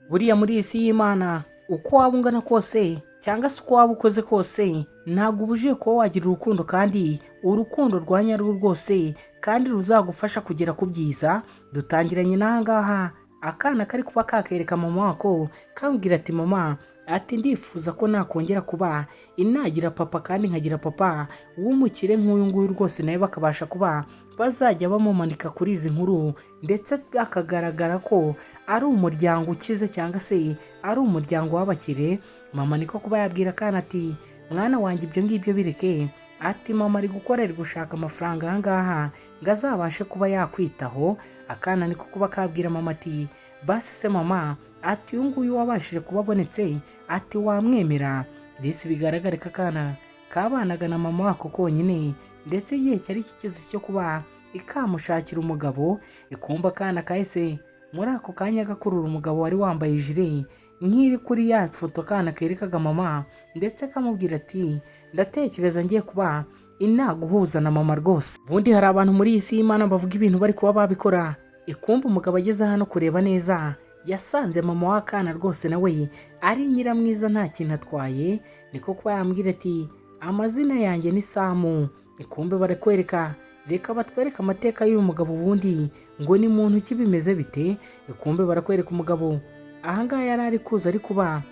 Buriya muri iyi si y'Imana, uko waba ungana kose cyangwa se uko waba ukoze kose, ntabwo ubujije kuba wagira urukundo, kandi urukundo rwa nyarwo rwose, kandi ruzagufasha kugera ku byiza. Dutangiranye n'aha ngaha, akana kari kuba kakereka mama wako, kambwira ati: "Mama," ati, "ndifuza ko nakongera kuba inagira papa, kandi nkagira papa w'umukire nk'uyu nguyu rwose, nawe bakabasha kuba bazajya bamumanika kuri izi nkuru, ndetse akagaragara ko ari umuryango ukize cyangwa se ari umuryango w'abakire." Mama niko kuba yabwira akana ati: "Mwana wanjye, ibyo ngibyo bireke," ati, "mama ari gukora, ari gushaka amafaranga aha ngaha ngo azabashe kuba yakwitaho." Akana niko kuba kabwira mama ati: "Basi se mama," ati, "uyu nguyu wabashije kuba abonetse," ati, "wamwemera?" Disi bigaragare ko akana kabanaga na mama wako konyine, ndetse igihe cyari kigeze cyo kuba ikamushakira umugabo. Ikumba akana kahise muri ako kanya gakurura umugabo wari wambaye ijire nk'iri kuri ya foto akana kerekaga mama, ndetse kamubwira ati: "Ndatekereza ngiye kuba inaguhuza na mama rwose." Ubundi hari abantu muri iyi si y'Imana bavuga ibintu bari kuba babikora. Ikumba umugabo ageze hano kureba neza, yasanze mama w'akana rwose nawe ari nyiramwiza, nta kintu atwaye. Niko kuba yambwira ati: "Amazina yanjye ni Samu." Ikumbe barakwereka, reka batwereke amateka y'uyu mugabo ubundi ngo ni muntu ki, bimeze bite. Ikumbe barakwereka umugabo ahangaha yari ari kuza, ari kuba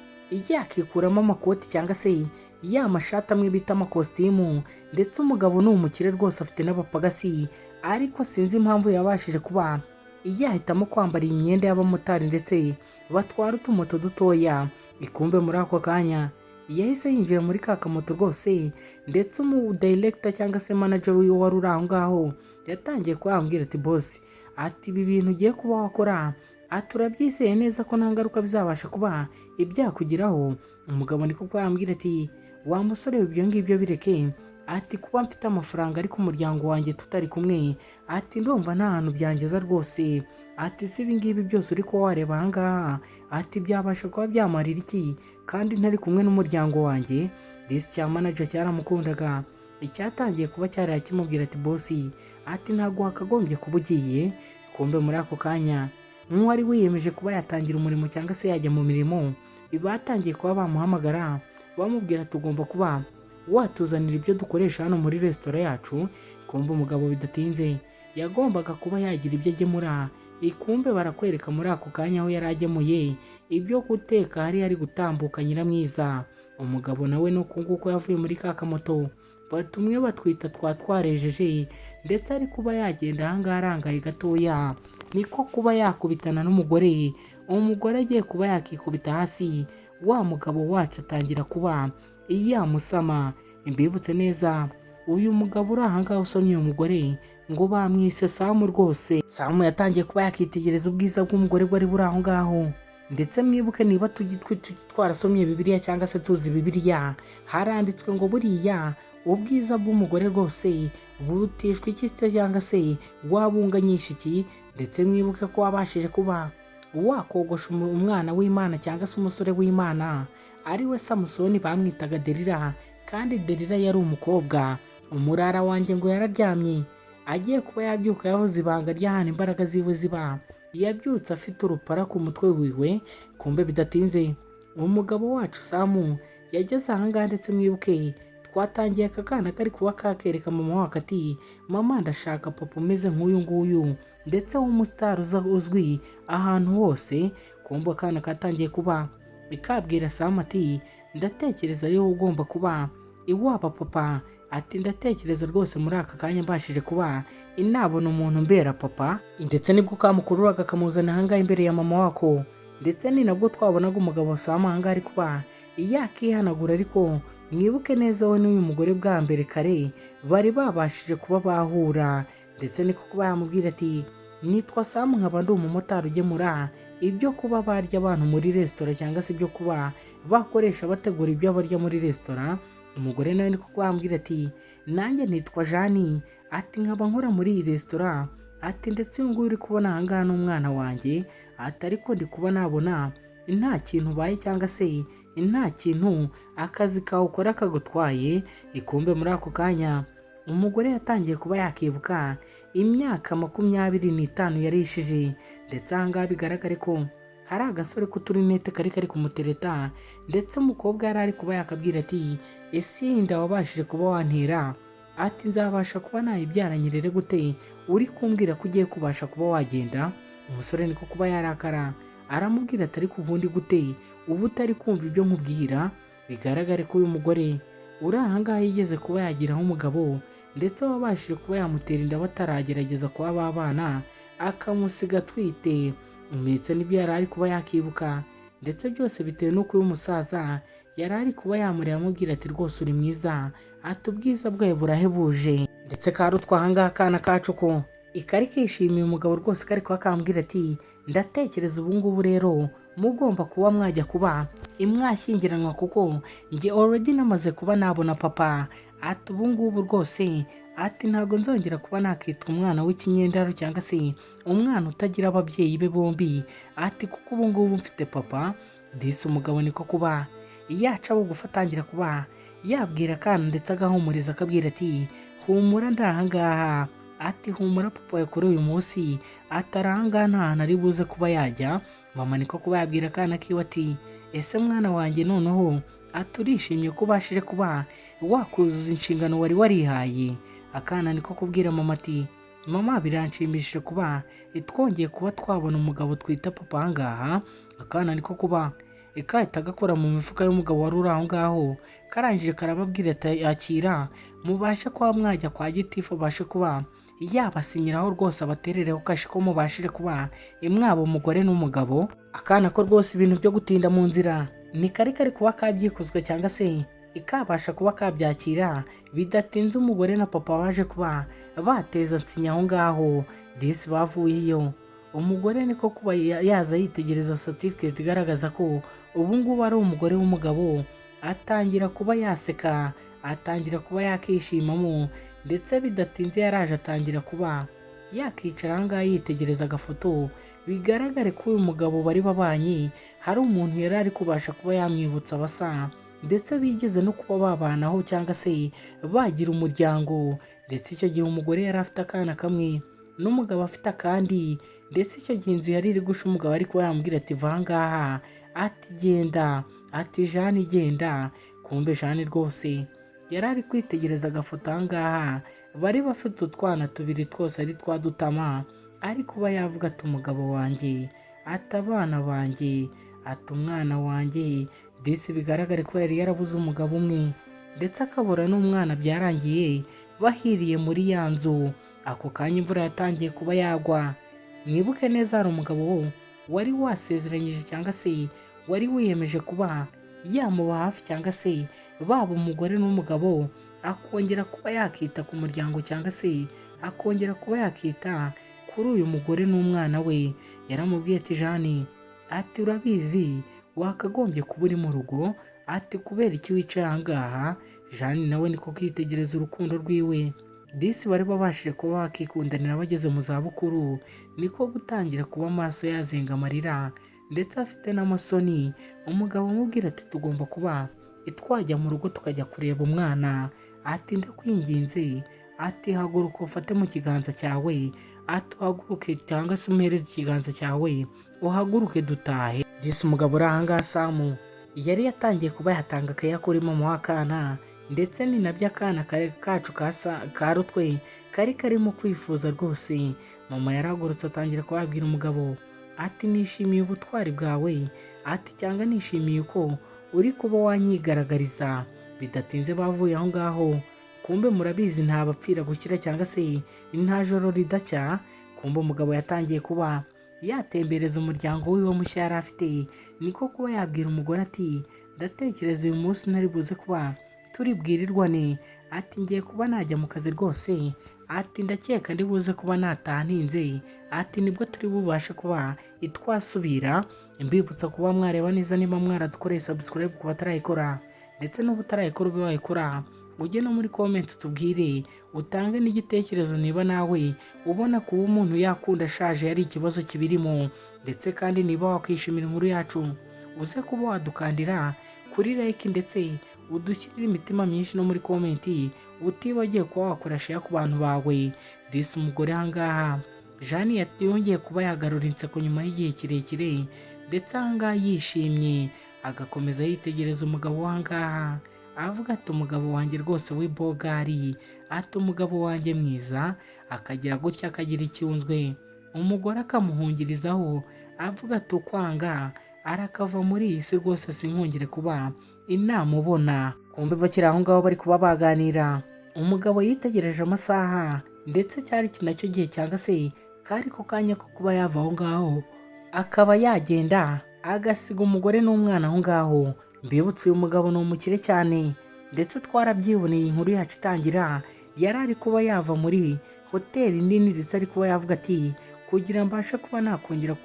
yakikuramo amakoti cyangwa se ya mashati amwe bita amakositimu, ndetse umugabo ni umukire rwose, afite n'abapagasi, ariko sinzi impamvu yabashije kuba yahitamo kwambara iyi myenda y'abamotari ndetse batwara utumoto dutoya. Ikumbe muri ako kanya yahise yinjira muri ka kamoto rwose, ndetse umu director cyangwa se manager wiwe wari uri aho ngaho yatangiye kuba yambwira ati: "Boss," ati, "ibi bintu ugiye kuba wakora," ati, "urabyizeye neza ko nta ngaruka bizabasha kuba ibyakugiraho?" Umugabo niko kuba yambwira ati: "Wa musore, ibyo ngibyo bireke," ati, "kuba mfite amafaranga ariko umuryango wanjye tutari kumwe," ati, "ndumva nta hantu byangeza rwose," ati, "si ibi ngibi byose uri kuba wareba aha ngaha," ati, "byabasha kuba byamarira iki kandi ntari kumwe n'umuryango wanjye?" Disi cya manager cyaramukundaga, icyatangiye kuba cyariya kimubwira ati: "Boss," ati, "ntabwo wakagombye kuba ugiye." Kumbe muri ako kanya nk'uwari wiyemeje kuba yatangira umurimo cyangwa se yajya mu mirimo, batangiye kuba bamuhamagara, bamubwira: "Tugomba kuba watuzanira ibyo dukoresha hano muri resitora yacu." Kumbe umugabo bidatinze yagombaga kuba yagira ibyo agemura. Ikumbe barakwereka muri ako kanya aho yari agemuye ibyo guteka, hari ari gutambuka nyiramwiza. Umugabo nawe ni uku nguko yavuye muri ka kamoto batumwe batwita twarejeje, ndetse ari kuba yagenda ahangaha arangaye gatoya, niko kuba yakubitana n'umugore. Umugore agiye kuba yakikubita hasi, wa mugabo wacu atangira kuba yamusama. Mbibutse neza, uyu mugabo uri ahangaha usomye uyu mugore ngo bamwise Samu rwose. Samu yatangiye kuba yakitegereza ubwiza bw'umugore bwari buri aho ngaho, ndetse mwibuke niba twarasomye Bibiliya cyangwa se tuzi Bibiliya, haranditswe ngo buriya ubwiza bw'umugore rwose burutishwa iki se, cyangwa se wabunganyisha iki? Ndetse mwibuke ko wabashije kuba wakogosha umwana w'Imana cyangwa se umusore w'Imana, ari we Samusoni, bamwitaga Derira, kandi Derira yari umukobwa. Umurara wanjye ngo yararyamye, agiye kuba yabyuka yavuze ibanga ry'ahantu imbaraga ziwe ziba. Yabyutse afite urupara ku mutwe wiwe. Kumbe bidatinze umugabo wacu Samu yageze ahangaha, ndetse mwibuke twatangiye aka kana kari kuba kakereka mama wako ati: "Mama, ndashaka papa umeze nk'uyu nguyu, ndetse w'umusitari uzwi ahantu hose." Kumbe akana katangiye kuba ikabwira Samu ati: "Ndatekereza ariwe ugomba kuba iwaba papa," ati, "ndatekereza rwose muri aka kanya mbashije kuba inabona umuntu mbera papa." Ndetse nibwo kamukururaga kamuzana ahangaha imbere ya mama wako, ndetse ni nabwo twabonaga umugabo wa Samu ahangaha ari kuba yakihanagura. Ariko mwibuke neza, we n'uyu mugore bwa mbere kare bari babashije kuba bahura, ndetse niko kuba yamubwira ati: "Nitwa Samu, nkaba ndi umumotari ugemura ibyo kuba barya abantu muri resitora, cyangwa se ibyo kuba bakoresha bategura ibyo barya muri resitora." Umugore nawe niko kuba yamubwira ati: "Nanjye nitwa Jani," ati, "nkaba nkora muri iyi resitora," ati, "ndetse uyu nguyu uri kubona aha ngaha ni umwana wanjye," ati, "ariko ndi kuba nabona nta kintu ubaye cyangwa se nta kintu akazi kawe ukora kagutwaye." Ikumbe muri ako kanya umugore yatangiye kuba yakibuka imyaka 25 yarishije, ndetse aha ngaha bigaragare ko Hari agasore k'uturinete kari kari kumutereta, ndetse umukobwa yari ari kuba yakabwira ati: "Ese iyi nda wabashije kuba wantera?" Ati: "Nzabasha kuba nayibyara nyirere gute uri kumbwira ko ugiye kubasha kuba wagenda?" Umusore niko kuba yarakara, aramubwira ati: "Ariko ubundi gute uba utari kumva ibyo nkubwira?" Bigaragare ko uyu mugore uri ahangaha yigeze kuba yagiraho umugabo, ndetse wabashije kuba yamutera inda bataragerageza kuba babana, akamusiga atwite, ndetse n'ibyo yari ari kuba yakibuka, ndetse byose bitewe n'uko uyu musaza yari ari kuba yamureba amubwira ati: "Rwose uri mwiza," ati: "Ubwiza bwawe burahebuje." Ndetse karutwa ahangaha akana kacu ko ikari kishimiye umugabo rwose, kari kuba kambwira ati: "Ndatekereza ubu ngubu rero mugomba kuba mwajya kuba imwashyingiranwa, kuko njye already namaze kuba nabona papa." Ati: "Ubu ngubu rwose," ati, "ntabwo nzongera kuba nakitwa umwana w'ikinyendaro cyangwa se umwana utagira ababyeyi be bombi," ati, "kuko ubu ngubu mfite papa." Disi umugabo niko kuba yaca bugufi, atangira kuba yabwira akana, ndetse agahumuriza, akabwira ati: "Humura, ndi ahangaha," ati: "Humura, papa wawe kuri uyu munsi atari ahangaha, nta hantu ari buze kuba yajya." Mama niko kuba yabwira akana kiwe ati: "Ese mwana wanjye, noneho," ati, "urishimye ko ubashije kuba wakuzuza inshingano wari warihaye?" Akana niko kubwira mama ati: "Mama, biranshimishije kuba twongeye kuba twabona umugabo twita papa ahangaha." Akana niko kuba ikahita gakora mu mifuka y'umugabo wari uri aho ngaho, karangije karababwira ati: "Akira, mubashe kuba mwajya kwa gitifu, abashe kuba yabasinyiraho rwose, abaterereho kashe ko mubashije kuba mwaba umugore n'umugabo." Akana ko rwose ibintu byo gutinda mu nzira ni kari kari kuba kabyikozwe cyangwa se ikabasha kuba kabyakira. Bidatinze umugore na papa baje kuba bateza nsinya aho ngaho. Disi bavuye iyo, umugore niko kuba yaza yitegereza certificate igaragaza ko ubu ngubu ari umugore w'umugabo, atangira kuba yaseka, atangira kuba yakishimamo. Ndetse bidatinze yaraje atangira kuba yakicara aha ngaha yitegereza agafoto. Bigaragare ko uyu mugabo bari babanye hari umuntu yari ari kubasha kuba yamwibutsa abasa, ndetse bigeze no kuba babanaho cyangwa se bagira umuryango. Ndetse icyo gihe umugore yari afite akana kamwe n'umugabo afite akandi. Ndetse icyo gihe inzu yari iri gusha, umugabo ari kuba yamubwira ati: "Va aha ngaha," ati: "Genda," ati: "Jane, genda." Kumbe Jane rwose yari ari kwitegereza agafoto aha ngaha bari bafite utwana tubiri twose ari twa dutama, ari kuba yavuga ati: "Umugabo wanjye," ati, "abana banjye," ati, "umwana wanjye." Disi bigaragare ko yari yarabuze umugabo umwe, ndetse akabura n'umwana, byarangiye bahiriye muri ya nzu. Ako kanya imvura yatangiye kuba yagwa. Mwibuke neza, hari umugabo wari wasezeranyije cyangwa se wari wiyemeje kuba yamuba hafi, cyangwa se baba umugore n'umugabo, akongera kuba yakita ku muryango cyangwa se akongera kuba yakita kuri uyu mugore n'umwana we. Yaramubwiye ati: "Jane," ati, "urabizi wakagombye kuba uri mu rugo," ati, "kubera iki wicaye aha ngaha?" Jane nawe niko kwitegereza urukundo rwiwe, disi bari babashije kuba bakikundanira bageze mu zabukuru, niko gutangira kuba amaso yazenga amarira, ndetse afite n'amasoni. Umugabo amubwira ati: "Tugomba kuba twajya mu rugo tukajya kureba umwana," ati: "Ndakwinginze," ati, "haguruka ufate mu kiganza cyawe," ati, "uhaguruke cyangwa se umuhereze ikiganza cyawe, uhaguruke dutahe." Disi umugabo uri ahangaha Samu yari yatangiye kuba yatanga akaya kuri mama w'akana, ndetse ni nabyo akana kacu ka rutwe kari karimo kwifuza rwose. Mama yarahagurutse, atangira kubabwira umugabo ati: "Nishimiye ubutwari bwawe," ati, "cyangwa nishimiye ko uri kuba wanyigaragariza." Bidatinze bavuye aho ngaho. Kumbe murabizi, nta bapfira gukira cyangwa se nta joro ridacya. Kumbe umugabo yatangiye kuba yatembereza umuryango wiwe mushya yari afite, niko kuba yabwira umugore ati: "Ndatekereza uyu munsi ntari buze kuba turi bwirirwane," ati, "ngiye kuba najya mu kazi rwose," ati, "ndakeka ndi buze kuba nataha ntinze," ati, "nibwo turi bubashe kuba twasubira." Mbibutsa kuba mwareba neza niba mwaradukoreye subscribe ku batarayikora, ndetse n'uba utarayikora ube wayikora, ujye no muri comment tubwire, utange n'igitekerezo niba nawe ubona kuba umuntu yakunda ashaje ari ikibazo kibirimo. Ndetse kandi niba wakwishimira inkuru yacu, uze kuba wadukandira kuri like, ndetse udushyirire imitima myinshi no muri comment, utibagiwe kuba wakora share ku bantu bawe. Disi umugore ahangaha Jane yongeye kuba yagarura inseko nyuma y'igihe kirekire. Ndetse ahangaha yishimye, agakomeza yitegereza umugabo w'ahangaha, avuga ati: "Umugabo wanjye rwose w'ibogari," ati: "Umugabo wanjye mwiza." Akagira gutya akagira icyunzwe, umugore akamuhungirizaho, avuga ati: "Ukwanga arakava muri iyi si rwose, sinkongere kuba inamubona." Kumbe bakiri aho ngaho bari kuba baganira, umugabo yitegereje amasaha, ndetse cyari nacyo gihe cyangwa se kari ko kanya ko kuba yava aho ngaho, akaba yagenda agasiga umugore n'umwana aho ngaho. Mbibutse, uyu mugabo ni umukire cyane, ndetse twarabyiboneye inkuru yacu itangira, yari ari kuba yava muri hoteli nini, ndetse ari kuba yavuga ati: "Kugira mbashe kuba nakongera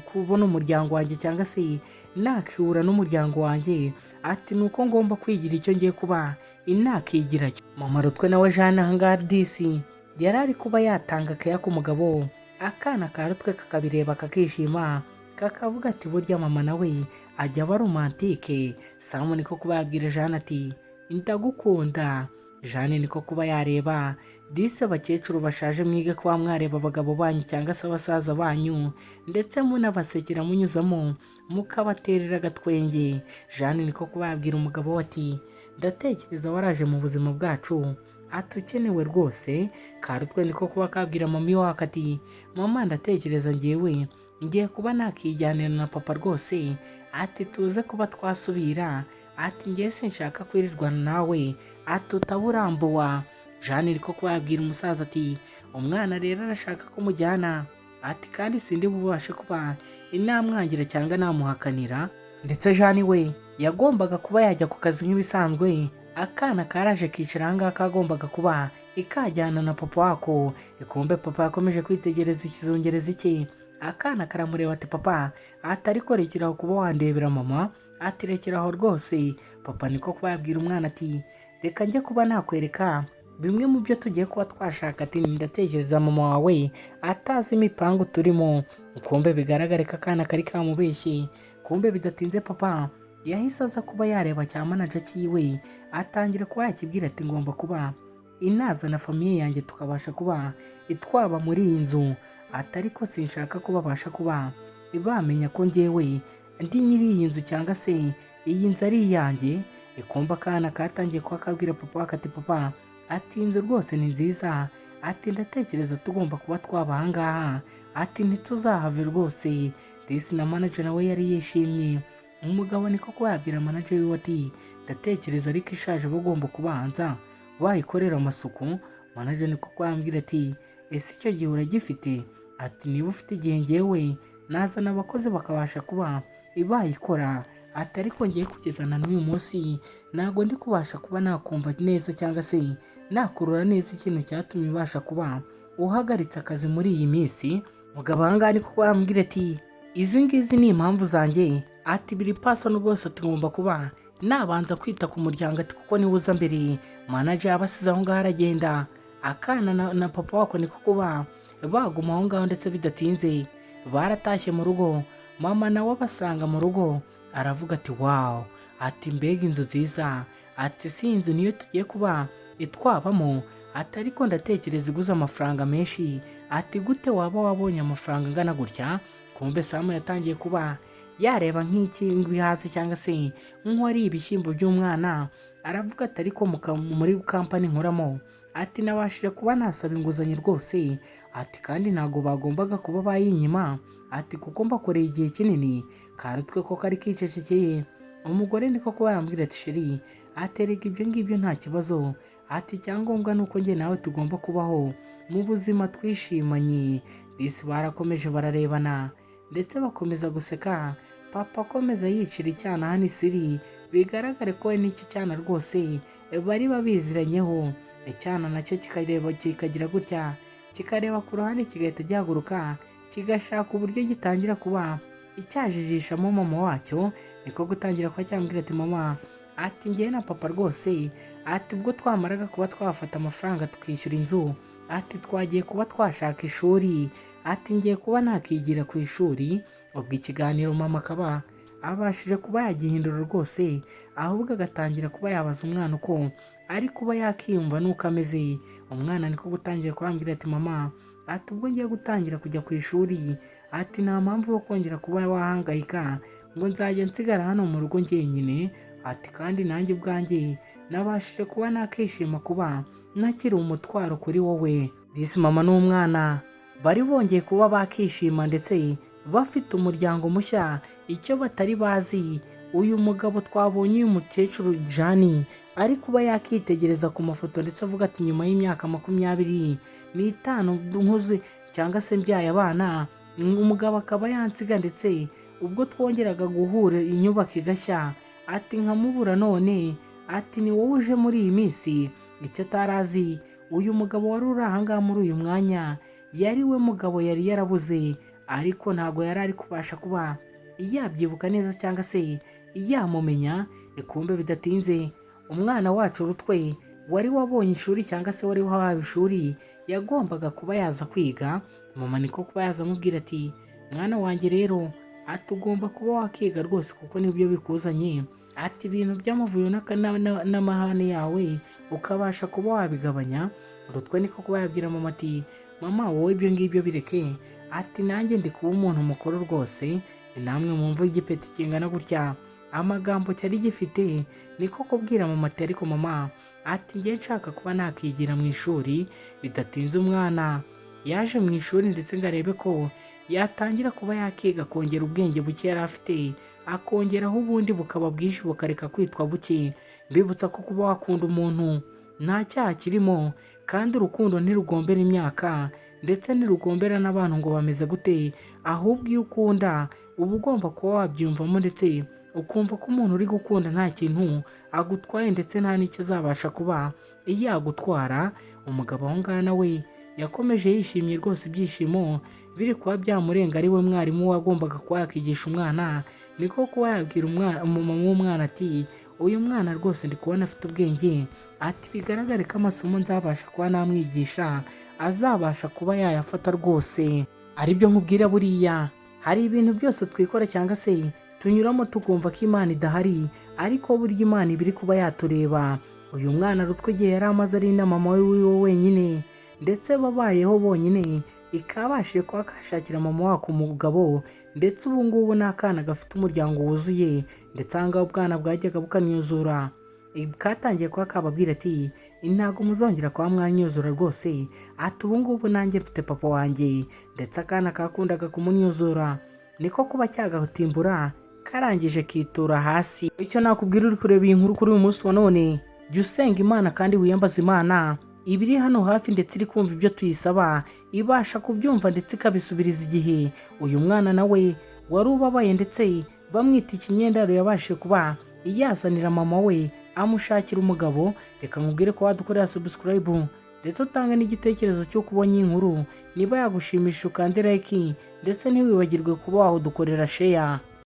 kubona umuryango wanjye cyangwa se nakihura n'umuryango wanjye," ati, "ni uko ngomba kwigira icyo ngiye kuba inakigira." Mama Rutwe nawe Jeanne ahangaha disi yari ari kuba yatanga keya ku mugabo, akana ka Rutwe kakabireba kakishima, kakavuga ati: "Burya mama nawe ajya aba romantique." Samu niko kuba yabwira Jeanne ati: "Ndagukunda." Jeanne niko kuba yareba. Disi abakecuru bashaje, mwige kuba mwareba abagabo banyu cyangwa se abasaza banyu, ndetse munabasekera, munyuzamo mukabaterera agatwenge. Jeanne niko kuba yabwira umugabo we ati: "Ndatekereza waraje mu buzima bwacu," ati, "ukenewe rwose." Karutwe niko kuba kabwira mami wako ati: "Mama, ndatekereza ngewe ngiye kuba nakijyanira na papa rwose," ati, "tuze kuba twasubira," ati, "ngiye sinshaka kwirirwana nawe," ati, "utaba urambuwa." Jeanne niko kuba yabwira umusaza ati: "Umwana rero arashaka ko mujyana," ati, "kandi sindi bubashe kuba inamwangira cyangwa namuhakanira." Ndetse Jeanne we yagombaga kuba yajya ku kazi nk'ibisanzwe. Akana karaje kicara ahangaha kagombaga kuba ikajyana na papa wako. Ikumbe papa yakomeje kwitegereza ikizungerezi cye. Akana karamureba ati: "Papa," ati, "ariko rekeraho kuba wandebera mama," ati, "rekeraho rwose." Papa niko kuba yabwira umwana ati: "Reka njye kuba nakwereka bimwe mu byo tugiye kuba twashaka," ati, "ndatekereza mama wawe atazi imipangu turimo." Kumbe bigaragare ko akana kari kamubeshye. Kumbe bidatinze papa yahise aza kuba yareba cya manager cyiwe, atangira kuba yakibwira ati: "Ngomba kuba inazana famille yanjye, tukabasha kuba itwaba muri iyi nzu," ati, "ariko sinshaka ko babasha kuba bamenya ko ngewe ndi nyiri iyi nzu cyangwa se iyi nzu ari iyanjye." Ikumba akana katangiye kuba kabwira papa ati: "Papa," ati, "inzu rwose ni nziza," ati, "ndatekereza tugomba kuba twaba ahangaha," ati, "ntituzahave rwose." Disi na manager nawe yari yishimye. Umugabo niko kuba yabwira manager wiwe ati: "Ndatekereza ariko ishaje, bagomba kubanza bayikorera amasuku." Manager niko kuba yambwira ati: "Ese icyo gihe uragifite?" Ati: "Niba ufite igihe, ngewe nazana abakozi bakabasha kuba bayikora," ati, "ariko ngiye kugeza na n'uyu munsi ntabwo ndi kubasha kuba nakumva neza cyangwa se nakurura neza ikintu cyatumye ubasha kuba uhagaritse akazi muri iyi minsi." Mugabo ahangaha niko kuba yambwira ati: "Izi ngizi ni impamvu zanjye," ati, "biri personal rwose," ati, "ngomba kuba nabanza kwita ku muryango," ati, "kuko niwe uza mbere." Manager yabasize aho ngaho aragenda. Akana na papa wako niko kuba baguma aho ngaho, ndetse bidatinze baratashye mu rugo. Mama nawe abasanga mu rugo, aravuga ati: "Wow," ati, "mbega inzu nziza," ati, "si inzu niyo tugiye kuba itwabamo?" Ati, "ariko ndatekereza iguze amafaranga menshi," ati, "gute waba wabonye amafaranga angana gutya?" Kumbe Samu yatangiye kuba yareba nk'ikingwi hasi cyangwa se nk'uwariye ibishyimbo by'umwana, aravuga ati: "Ariko muri company nkoramo," ati, "nabashije kuba nasaba inguzanyo rwose," ati, "kandi ntabwo bagombaga kuba bayinyima," ati, "kuko mbakoreye igihe kinini." Karutwe ko kari kicecekeye. Umugore niko kuba yambwira ati: "Chéri," aterega, "ibyo ngibyo nta kibazo," ati, "icyangombwa ni uko njye nawe tugomba kubaho mu buzima twishimanye." Disi barakomeje bararebana, ndetse bakomeza guseka. Papa akomeza yicira icyana hano isiri, bigaragare ko we n'iki cyana rwose bari babiziranyeho. Icyana nacyo kikareba, kikagira gutya kikareba ku ruhande, kigahita gihaguruka, kigashaka uburyo gitangira kuba icyajijishamo mama wacyo. Niko gutangira kuba cyambwira ati: "Mama," ati, "njyewe na papa rwose," ati, "ubwo twamaraga kuba twafata amafaranga tukishyura inzu," ati, "twagiye kuba twashaka ishuri," ati, "ngiye kuba nakigira ku ishuri." Ubwo ikiganiro mama akaba abashije kuba yagihindura rwose, ahubwo agatangira kuba yabaza umwana uko ari kuba yakiyumva n'uko ameze. Umwana niko gutangira kubambwira ati: "Mama," Ati: "Ubwo ngiye gutangira kujya ku ishuri," ati, "nta mpamvu yo kongera kuba wahangayika ngo nzajya nsigara hano mu rugo njyenyine." Ati: "Kandi nanjye ubwanjye nabashije kuba nakishima kuba ntakiri umutwaro kuri wowe." Disi mama n'umwana bari bongeye kuba bakishima, ndetse bafite umuryango mushya. Icyo batari bazi, uyu mugabo twabonye, uyu mukecuru Jani, ari kuba yakitegereza ku mafoto, ndetse avuga ati: "Nyuma y'imyaka 25 nkuze cyangwa se mbyaye abana, umugabo akaba yansiga, ndetse ubwo twongeraga guhura inyubako igashya," ati, "nkamubura, none," ati, "ni wowe uje muri iyi minsi." Icyo atari azi, uyu mugabo wari uri ahangaha muri uyu mwanya yari we mugabo yari yarabuze, ariko ntabwo yari ari kubasha kuba yabyibuka neza cyangwa se yamumenya. Ikumbe bidatinze, umwana wacu Rutwe wari wabonye ishuri cyangwa se wari wahawe ishuri yagombaga kuba yaza kwiga. Mama niko kuba yaza amubwira ati: "Mwana wanjye rero," ati, "ugomba kuba wakiga rwose kuko nibyo bikuzanye," ati, "ibintu by'amavuyo n'amahane yawe ukabasha kuba wabigabanya." Rutwe niko kuba yabwira mama ati: "Mama, wowe ibyo ngibyo bireke," ati, "nanjye ndi kuba umuntu mukuru rwose." Namwe mwumva igipeti kingana gutya amagambo cyari gifite, niko kubwira mama ati: "Ariko mama," ati, "njye nshaka kuba nakigira mu ishuri." Bidatinze umwana yaje mu ishuri, ndetse ngo arebe ko yatangira kuba yakiga, akongera ubwenge buke yari afite, akongeraho ubundi bukaba bwinshi, bukareka kwitwa buke. Mbibutsa ko kuba wakunda umuntu nta cyaha kirimo, kandi urukundo ntirugombera imyaka, ndetse ntirugombera n'abantu ngo bameze gute. Ahubwo iyo ukunda uba ugomba kuba wabyiyumvamo, ndetse ukumva ko umuntu uri gukunda nta kintu agutwaye, ndetse nta n'icyo azabasha kuba yagutwara. Umugabo aho ngaho nawe yakomeje yishimye rwose, ibyishimo biri kuba byamurenga, ari we mwarimu wagombaga kuba yakigisha umwana. Niko kuba yabwira umumama w'umwana ati: "Uyu mwana rwose ndi kubona afite ubwenge," ati, "bigaragare ko amasomo nzabasha kuba namwigisha azabasha kuba yayafata rwose." Aribyo nkubwira, buriya hari ibintu byose twikora cyangwa se tunyuramo tukumva ko Imana idahari, ariko burya Imana iba iri kuba yatureba. Uyu mwana Rutwe, igihe yari amaze ari na mama we wiwe wenyine, ndetse babayeho bonyine, ikabashije kuba kashakira mama wako umugabo, ndetse ubu ngubu ni akana gafite umuryango wuzuye. Ndetse aha ngaha ubwana bwajyaga bukanyuzura, katangiye kuba kababwira ati: "Ntabwo muzongera kuba mwanyuzura rwose," ati, "ubu ngubu nanjye mfite papa wanjye." Ndetse akana kakundaga kumunyuzura, niko kuba cyagatimbura karangije kitura hasi. Icyo nakubwira uri kureba iyi nkuru kuri uyu munsi wa none, jya usenga Imana kandi wiyambaze Imana. Iba iri hano hafi, ndetse iri kumva ibyo tuyisaba, ibasha kubyumva ndetse ikabisubiriza igihe. Uyu mwana nawe wari ubabaye, ndetse bamwita ikinyendaro, yabashije kuba yazanira mama we, amushakira umugabo. Reka nkubwire ko wadukorera subscribe, ndetse utange n'igitekerezo cy'uko ubonye iyi nkuru. Niba yagushimisha ukande like, ndetse ntiwibagirwe kuba wawudukorera share.